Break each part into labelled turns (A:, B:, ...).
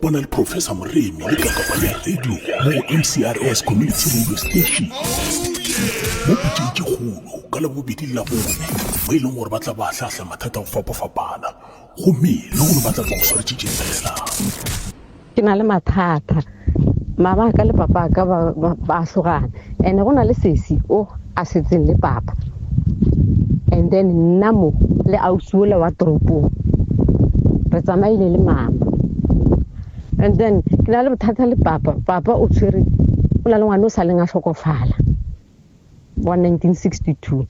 A: Kopana le Professor Moremi le kakapa ya radio mo go MCRS Community Radio Station mo pitšeng tše kgolo ka Labobedi le Labone mo e leng gore ba tla ba ahlaahla mathata a go fapafapana gomme le gore ba tla ba go swaretše tše fela.
B: Ke na le mathata. Mama ka le papa ka ba ba hlogana. And go na le sesi o a setseng le papa. And then nna mo le ausi ola wa toropong re tsamaile le mama. And then ke na le bothata le papa. Papa o tshwere o na le ngwana o sa leng a hlokofala wa 1962.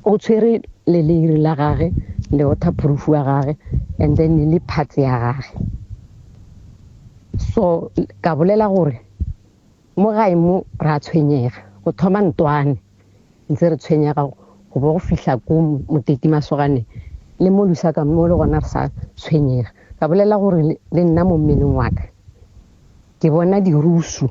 B: O tshwere leleiri la gage le waterproof wa gage and then le parts ya gage. So ka bolela gore mo gae mo ra tshwenyega go thoma ntwane ntse re tshwenyega go bo go fihla ko Moteti Masogane le mo Lusaka mo le gona re sa tshwenyega. Ka bolela gore le nna mo mmeleng wa ka ke bona dirusu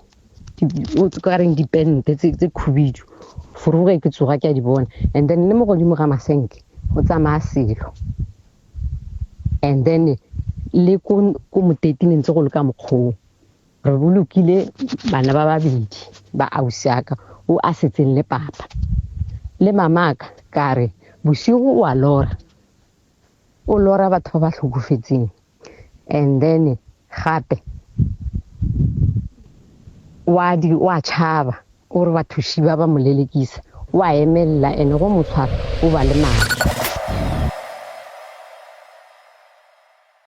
B: o ka reng dipente tse khubidu foroge ke tsoga ke a di bona and then le mo godimo ga masenke go tsamaya selo and then le ko ko Moteti ne ntse go le ka mokgoo re bolokile bana ba babedi ba ausi aka o a setseng le papa le mamaka ka re bosigo o a lora o lora batho ba ba hlokofetseng and then gape wa di wa tšhaba o re bathuši ba ba mo lelekisa wa emelela ene go mo tshwara o ba le madi.